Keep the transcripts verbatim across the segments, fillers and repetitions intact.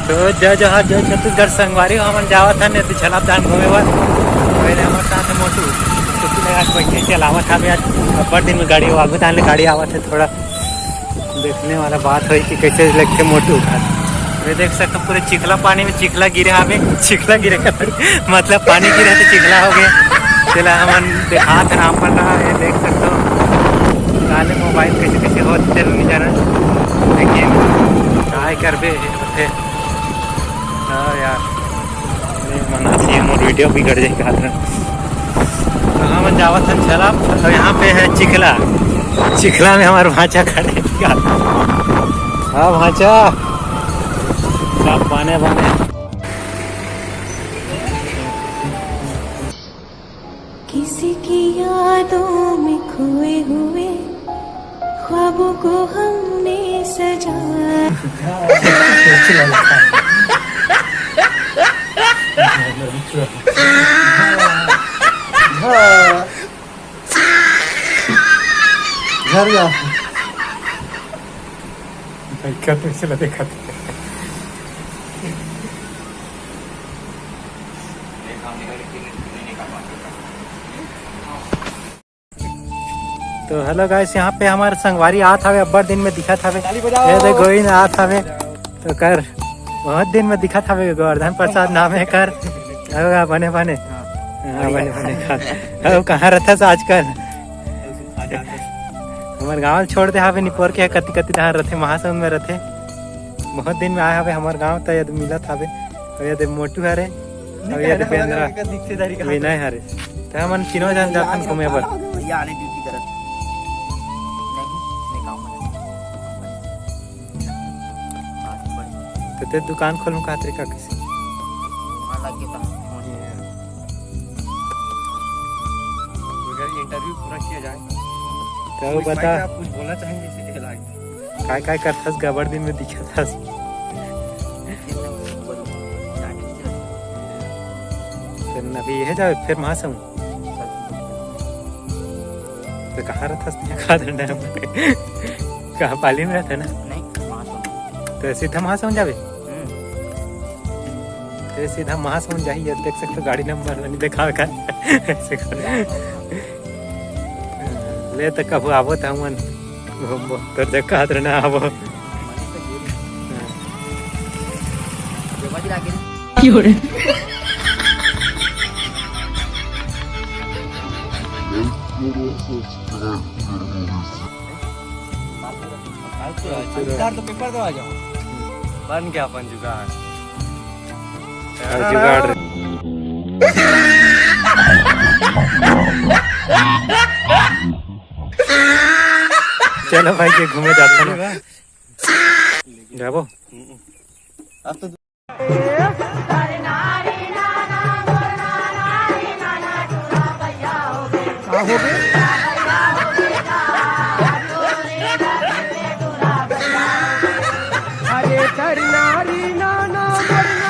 तो जय जोहार, जय छत्तीसगढ़ संगवारी हो, हमन जावत हन एती झलप धान घूमे बर। पहले हमर साथ है मोटू, टोपी लगा के बैठे, चलावत हवे आज। अब्बड़ दिन में गाड़ी आगू तान ले गाड़ी आवत है, थोड़ा देखने वाला बात होई कि कैसे लगथे मोटू। ये देख सकते हो, पूरे चिखला पानी में चिखला गिरे हवे, चिखला गिरे का मतलब पानी गिरे तो चिखला हो गया। चला हमन देखात हन अपन रहा, ये देख सकते हो काले मोबाइल कैसे कैसे होत चल नहीं जाना, लेकिन काय करबे होथे। हाँ यार, ये मना चाहिए, मोर वीडियो बिगड़ जाए का। तो हमन जावत हन झलप, और यहाँ पे है चिखला, चिखला में हमारे भांचा खड़े। हाँ भांचा, सब बने बने। किसी की यादों में खोए हुए ख्वाबों को हमने सजाया। घर जा। देखा तो चला, देखा तो। तो हेलो गाइस, यहाँ पे हमारे संगवारी आत हवे, अब्बड़ दिन में दिखत हवे। ताली बजाओ। ये दे गोविंद आत हवे, तो कर बहुत दिन में दिखत हवे, गोवर्धन प्रसाद नाम है कर। होगा बने बने। हाँ, बने बने कर। अब कहाँ रहता आजकल? हमारे गाँव छोड़ दे हवे, निपोर के कति कति डहार रथे, महासमुंद में रथे। बहुत दिन में आए हवे हमारे गाँव, तो यदि मिलत हवे। और ये दे मोटू हरे, और ये दे बेंद्रा। विनय हरे। तो हमन तीनों जन जाथन घूमे बर। भैया आने ड्यूटी करत। नहीं, नहीं काम वाला। तो ते दुकान खोलूं का तरीका कैसे? वहाँ लग गया था। अगर इंटरव्यू पूरा किया जाए, तो कोई बता। माइक में आप कुछ बोलना चाहेंगे इसीलिए लाइव? काय काय करथस, गबड़ दिन में दिखत हस। फिर अभी यह जावे, फिर महासमुंद। तो कहाँ रहथस? कहाँ डंडा है? कहाँ पाली में रहता है ना? नहीं, महासमुंद। तो सीधा महासमुंद जावे? हम्म। तो सीधा महासमुंद जाही, ये देख सकते हो गाड़ी नंबर नहीं दिखावे का। ऐसे कर। ले तो कभू आबो त हमन घूमबो, तोर जगह हाथ रहना आबो। अंदर तो पेपर दवा जाओ। बन गया अपन जुगाड़। हाँ, जुगाड़। चलो भाई, के घूमे जाते हैं। जाबो। अब तो का हो गे? अरे करनारी ना ना करना।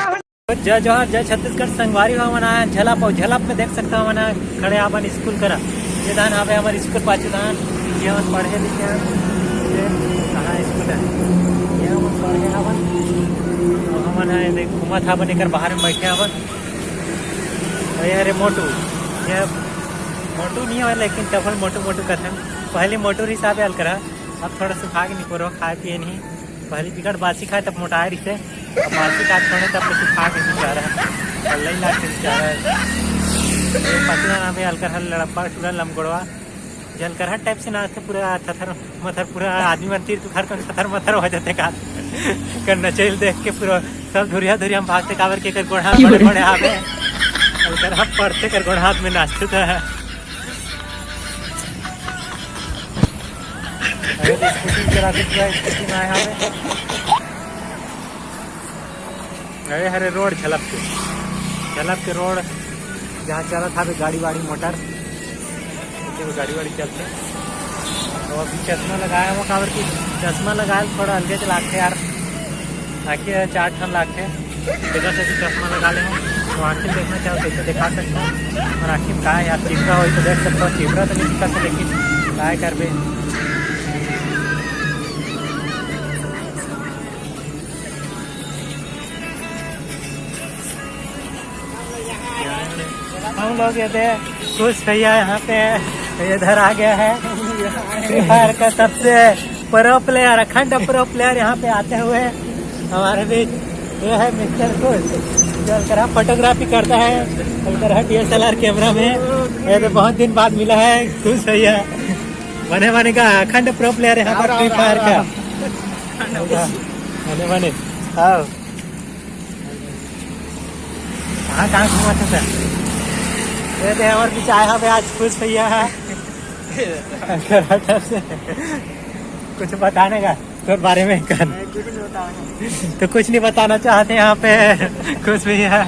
जय जोहार, जय छत्तीसगढ़ संगवारी हो। हमन आए झलप, अउ झलप में देख सकते हो हमन आए खड़े अपन स्कूल करा। ये धान हवे हमर स्कूल पाछू धान, ये हमन पढ़े लिखे हन। ये कहाँ स्कूल है? ये हमन पढ़े हवन। अउ हमन है देख घूमत हवन, एकर बाहर में बैठे हवन। अउ ये हरे मोटू, ये मोटू नहीं हवे लेकिन तफल मोटू मोटू कथन। पहले मोटू हिसाब अलकरा, अब थोड़ा सुखा के निपोरो, खाए पिए नहीं। पहले बिकट बासी खाए तब मोटाए रहिसे, अब बासी खाए छोड़े तब ले सुखा के बेचारा, अल्लाह ही लाग के बेचारा। ये पतला ना बे, अलकर हर लड़प्पा टूरा लमगोड़वा, जलकरहा टाइप से नाचथे पूरा थथर मथर, पूरा आदमी मन तीर तुखार कर थथर मथर हो जाते का। कर नचेल देख के पूरा सब धुरिया धुरिया में भागते, काबर के कर गोड़ हाथ बड़े बड़े आवे, अलकर हर पड़ते कर गोड़ हाथ में नाचते था। अरे तो स्कूटी चलाते पूरा स्कूटी में आए हवे। अरे हरे रोड झलप के, झलप के रोड जहाँ चलत हवे गाड़ी वाड़ी मोटर, गाड़ी वाड़ी चलते। तो अभी चश्मा लगाए हो, काबर कि चश्मा लगाए थोड़ा अलगे से लागते यार। आँखी चार ठन लागथे, तेकर सेती चश्मा लगा ले हूँ। तो आँखी देखना चाहो तो इसे दिखा सकता हूँ। और आँखी में का है यार, तीव्रा हो तो देख सकता हूँ, तीव्रा तो नहीं दिखा सकते, लेकिन काय करबे। हम लोग ये थे, खुश भैया यहाँ पे इधर आ गया है। फ्री फायर का सबसे प्रो प्लेयर, अखंड प्रो प्लेयर यहाँ पे आते हुए हमारे बीच। ये है मिस्टर खुश, जो अलकरहा फोटोग्राफी करता है, अलकरहा डीएसएलआर कैमरा में। ये तो बहुत दिन बाद मिला है खुश भैया। बने बने का अखंड प्रो प्लेयर यहाँ पर फ्री फायर का। बने बने। हाँ। कहाँ कहाँ घूमा था सर? ये तो हमारे बीच आया है आज खुश भैया है। करवाटा से कुछ बताने का तोर बारे में कर। तो कुछ नहीं बताना चाहते यहाँ पे। खुश भैया है।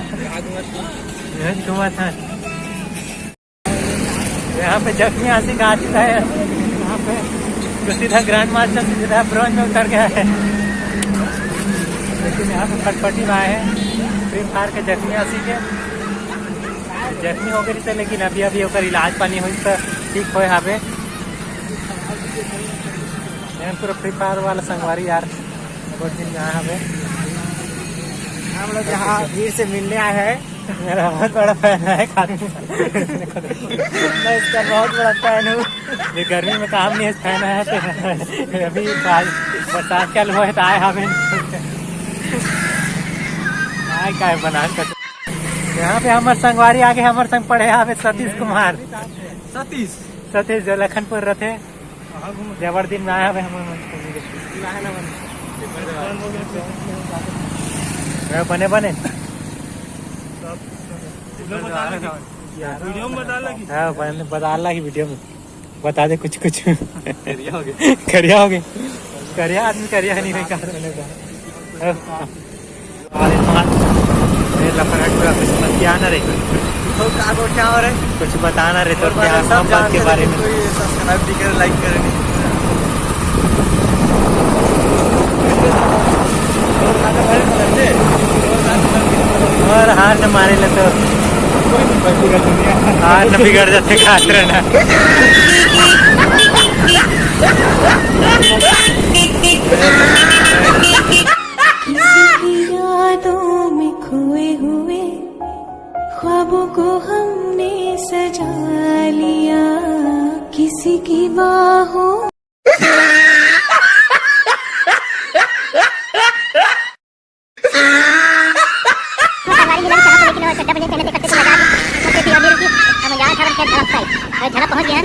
घूमा था। यहाँ पे जख्मी आशिक आ चुका है। यहाँ पे तो सीधा ग्रैंड मास्टर से सीधा ब्रॉन्ज में उतर गया है। लेकिन यहाँ पे फटफटी में आए हैं फ्री फायर के जख्मी आशिक है। जख्मी हो गए थे, लेकिन अभी अभी ओकर इलाज पानी हुई तो ठीक होए हवे। यहाँ पूरा फ्री फायर वाला संगवारी यार, बहुत दिन में आया हवे। हम लोग यहाँ वीर से मिलने आए हैं। मेरा बहुत बड़ा फैन है खाली। मैं इसका बहुत बड़ा फैन हूँ। ये गर्मी में काम नहीं है, फैन है तो अभी आज बरसात चालू हुआ है तो आए हवे। आए का है बनान का। यहाँ पे हमारे संगवारी आगे, हमारे संग पढ़े हवे सतीश कुमार। सतीश। सतीश जो लखनपुर रथे। जबर दिन में आया हवे हमर मन। बने बने। वीडियो में बता लगी। हाँ, बने, बता लगी वीडियो में। बता दे कुछ कुछ। करिया हो गए। करिया हो गए। करिया आदमी करिया है नहीं, नहीं कहा। अरे मार। अरे लफड़ा टूरा, कुछ बतियाना रे। तो का बोल क्या हो रहा है? कुछ बताना रे, तो और क्या बात, सब मोहब्बत के बारे में। कोई सब्सक्राइब नहीं करे, लाइक करे नहीं। और हार न मारे ले तो। हार न बिगड़ जाते खास रहना। किसी की यादों में खोए हुए ख्वाबों को हमने सजा लिया, किसी की बाहों संगवारी मिलन चाहत, लेकिन वो चड्डा बनियान पहने थे, कत्ते को लगा के, कत्ते थी अमीर की, हम जा था, फिर झड़प साइड, झड़प पहुंच गया है।